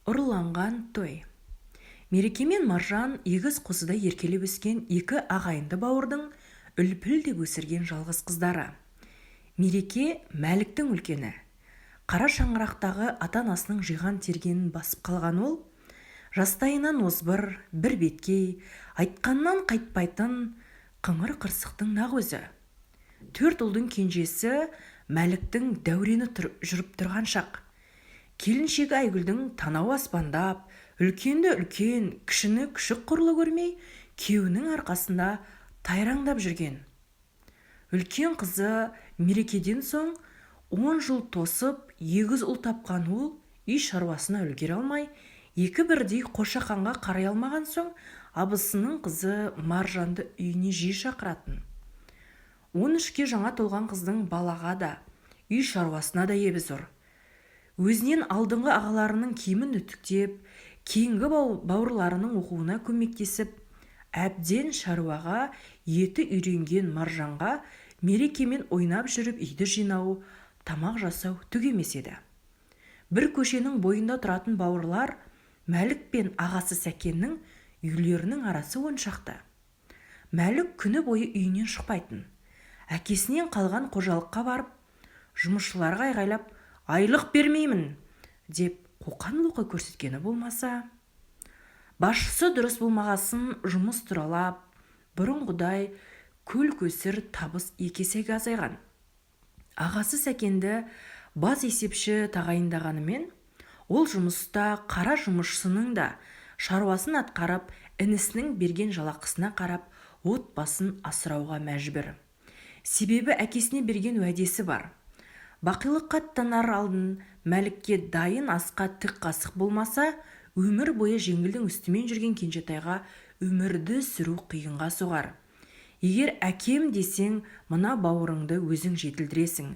Ұрланған той. Мереке мен Маржан егіз қозыдай еркелеп өскен екі ағайынды бауырдың үлпілдеп өсірген жалғыз қыздары. Мереке Мәліктің үлкені. Қара шаңырақтағы ата-анасының жиған-тергенін басып қалған ол, жастайынан озбыр, бір беткей, айтқаннан қайтпайтын қыңыр қырсықтың нақ өзі. Төрт ұлдың кенжесі Мәліктің дәурені жүріп тұрған шақ. Келіншегі Айгүлдің танауы аспандап, үлкенді үлкен, кішіні күшік құрлы көрмей, күйеуінің арқасында тайраңдап жүрген. Үлкен қызы Мерекеден соң 10 жыл тосып, егіз ұл тапқан ол үй шаруасына үлгере алмай, екі бірдей қошақанға қарай алмаған соң, абысының қызы Маржанды үйіне жиі шақыратын. 13-ке жаңа толған қыздың балаға да, үй шаруасына да ебі зор. Өзінен алдыңғы ағаларының киімін үтіктеп, кейінгі бауырларының оқуына көмектесіп, әбден шаруаға еті үйренген Маржанға Мерекемен ойнап жүріп үйді жинау, тамақ жасау түк емес еді. Бір көшенің бойында тұратын бауырлар Мәлік пен ағасы Сәкеннің үйлерінің арасы он шақты. Мәлік күні бойы үйінен шықпайтын. Әкесінен қалған қожалыққа барып, жұмысшыларға айғайлап, «Айлық бермеймін!» деп қоқан-лоқы көрсеткені болмаса, басшысы дұрыс болмағасын жұмыс тұралап, бұрынғыдай көл-көсір табыс екі есеге азайған. Ағасы Сәкенді бас есепші тағайындағанымен, ол жұмыста қара жұмысшының да шаруасын атқарып, інісінің берген жалақысына қарап, отбасын асырауға мәжбүр. Себебі әкесіне берген уәдесі бар. Бақилыққа аттанар алдын Мәлікке дайын асқа тік қасық болмаса, өмір бойы жеңілдің үстімен жүрген кенжетайға өмірді сүру қиынға соғар. Егер әкем десең, мына бауырыңды өзің жетілдіресің,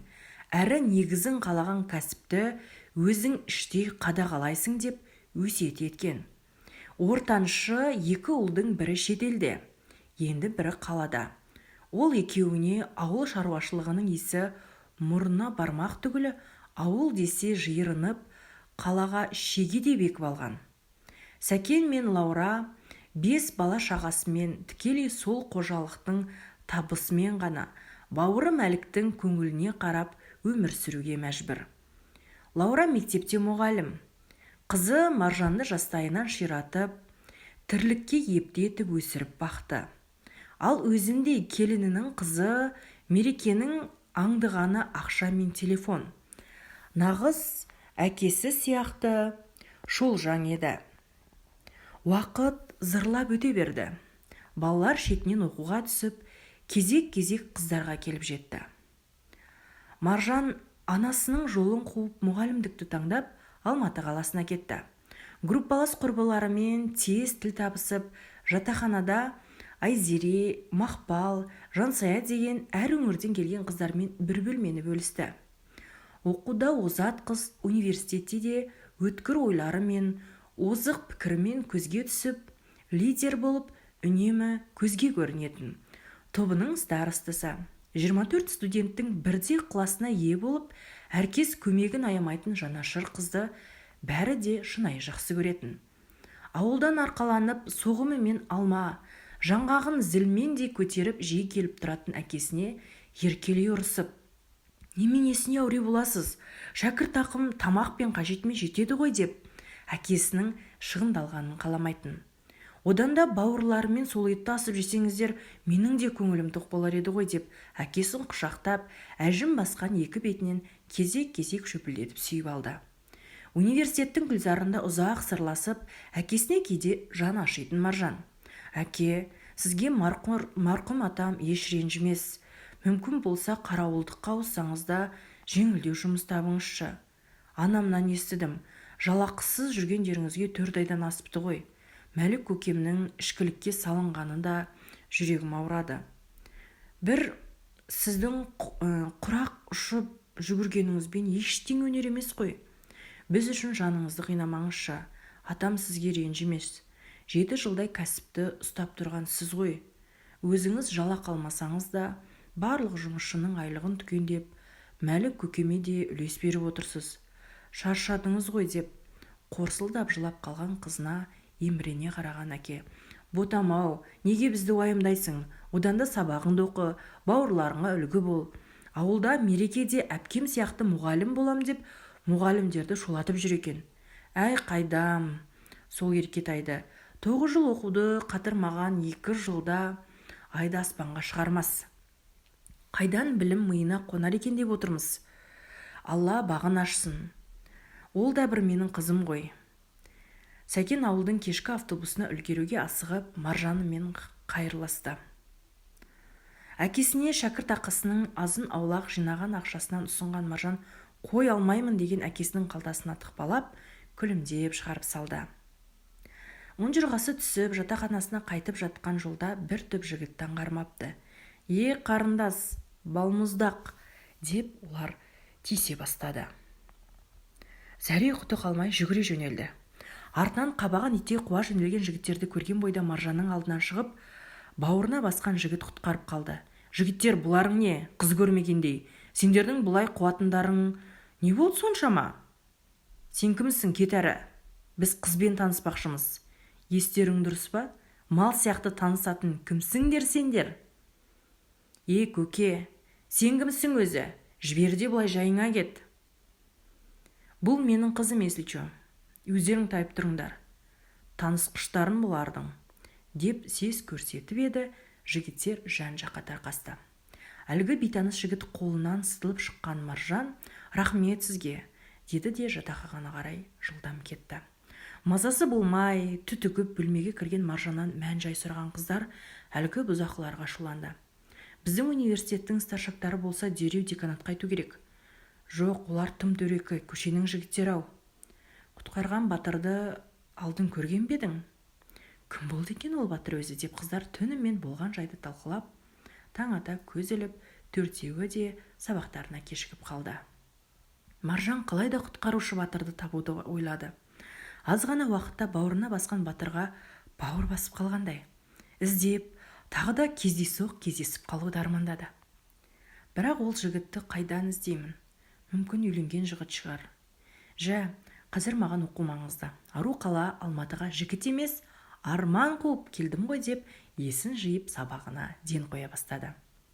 әрі негізін қалаған кәсіпті өзің іштей қадағалайсың деп өсиет еткен. Ортаншы екі ұлдың бірі шетелде, енді бірі қалада. Ол екеуіне ауыл шаруашылығының иісі мұрнына бармақ түгілі, ауыл десе жиырынып, қалаға шегедей бекіп алған. Сәкен мен Лаура 5 бала шағасымен тікелей сол қожалықтың табысымен ғана бауыры Мәліктің көңіліне қарап өмір сүруге мәжбүр. Лаура мектепте мұғалім. Қызы Маржанды жастайынан ширатып, тірлікке епті етіп өсіріп бақты. Ал өзіндей келінінің қызы Мерекенің аңдығаны ақша мен телефон. Нағыз әкесі сияқты шолжаң еді. Уақыт зырлап өте берді. Балалар шетінен оқуға түсіп, кезек-кезек қыздарға келіп жетті. Маржан анасының жолын қуып мұғалімдікті таңдап, Алматы қаласына кетті. Группалас құрбыларымен тез тіл табысып, жатақханада Айзере, Мақпал, Жансая деген әр өңірден келген қыздармен бір бөлмені бөлісті. Оқуда озат қыз университетте де өткір ойларымен, озық пікірімен көзге түсіп, лидер болып үнемі көзге көрінетін. Тобының старостасы, 24 студенттің бірдей ықыласына ие болып, әркез көмегін аямайтын жанашыр қызды бәрі де шынайы жақсы көретін. Ауылдан арқаланып, соғымы мен алма, жаңғағын зілмендей көтеріп жиі келіп тұратын әкесіне еркелей ұрысып, «Неменесіне әуре боласыз, шәкіртақым тамақ пен қажетіме жетеді ғой» деп әкесінің шығындалғанын қаламайтын. Одан да бауырларымен сол етті асып жесеңіздер, менің де көңілім тоқ болар еді ғой деп әкесін құшақтап, әжім басқан екі бетінен кезек-кезек шөпілдетіп сүйіп алды. Университеттің гүлзарында ұзақ сырласып, әкесіне кейде жан ашитын Маржан. «Әке, сізге марқұм атам еш ренжімес, мүмкін болса қарауылдыққа ауыссаңыз да жеңілдеу жұмыс табыңызшы. Анамнан естідім, жалақысыз жүргендеріңізге 4 айдан асыпты ғой. Мәлік көкемнің ішкілікке салынғаны да жүрегім ауырады. Бір сіздің құрақ ұшып жүгіргеніңізбен ештеңе өнер емес қой. Біз үшін жаныңызды қинамаңызшы, атам сізге ренжімес. 7 жылдай кәсіпті ұстап тұрған сіз ғой. Өзіңіз жалақы алмасаңыз да, барлық жұмысшының айлығын түгендеп, Мәлік көкеме де үлес беріп отырсыз. Шаршадыңыз ғой» деп Қорсылдап жылап қалған қызына емірене қараған әке: «Ботам-ау, неге бізді уайымдайсың? Одан да сабағыңды оқы, бауырларыңа үлгі бол. Ауылда Мереке де әпкем сияқты мұғалім болам деп мұғалімдерді шулатып жүр екен». «Әй, қайдам, сол Еркетайды. 9 жыл оқуды қатырмаған 2 жылда айды аспанға шығармас. Қайдан білім миына қонар екен деп отырмыз. Алла бағын ашсын. Ол да бір менің қызым ғой». Сәкен ауылдың кешкі автобусына үлгеруге асығып, Маржанымен қайырласты. Әкесіне шәкірт ақысының азын-аулақ жинаған ақшасынан ұсынған Маржан қой алмаймын деген әкесінің қалтасына тықпалап, күлімдеп шығарып салды. Ұнжырғасы түсіп, жатақханасына қайтып жатқан жолда бір топ жігітті аңғармапты. «Е, қарындас, балмұздақ», деп олар тиісе бастады. Зәре құты қалмай жүгіре жөнелді. Артынан қабаған иттей қуа жөнелген жігіттерді көрген бойда Маржанның алдынан шығып, бауырына басқан жігіт құтқарып қалды. «Жігіттер, бұларың не, қыз көрмегендей? Сендердің бұлай қуатындарың не болды соншама? Сен кімсің, кет әрі. Біз қызбен таныспақшымыз. Естерің дұрыс па? Мал сияқты танысатын кімсіңдер сендер?» «Е, көке, сен кімсің өзі? Жібер де бұлай жайыңа кет. Бұл менің қызым, если чё. Өздерің тайып тұрыңдар. Танысқыштарын бұлардың», деп сес көрсетіп еді, жігіттер жан-жаққа тарқасты. Әлгі бейтаныс жігіт қолынан сытылып шыққан Маржан: «Рахмет сізге», деді де жатақханаға қарай жылдам кетті. Мазасы болмай, түтігіп бөлмеге кірген Маржаннан мән-жай сұраған қыздар әлгі бұзақыларға ашуланды. «Біздің университеттің старшактары болса, дереу деканатқа айту керек. Жоқ, олар тым дөрекі, көшенің жігіттері-ау. Құтқарған батырды алдын көрген бе едің? Кім болды екен ол батыр өзі?» деп қыздар түнімен болған жайды талқылап, таң ата көз іліп, төртеуі де сабақтарына кешігіп қалды. Маржан қалай да құтқарушы батырды табуды ойлады. Аз ғана уақытта бауырына басқан батырға бауыр басып қалғандай. Іздеп, тағы да кездейсоқ кездесіп қалуды армандады. Бірақ ол жігітті қайдан іздеймін? Мүмкін, үйленген жігіт шығар. Жә, қазір маған оқу маңызды. Ару қала Алматыға жігіт емес, арман қуып келдім ғой деп есін жиып, сабағына ден қоя бастады.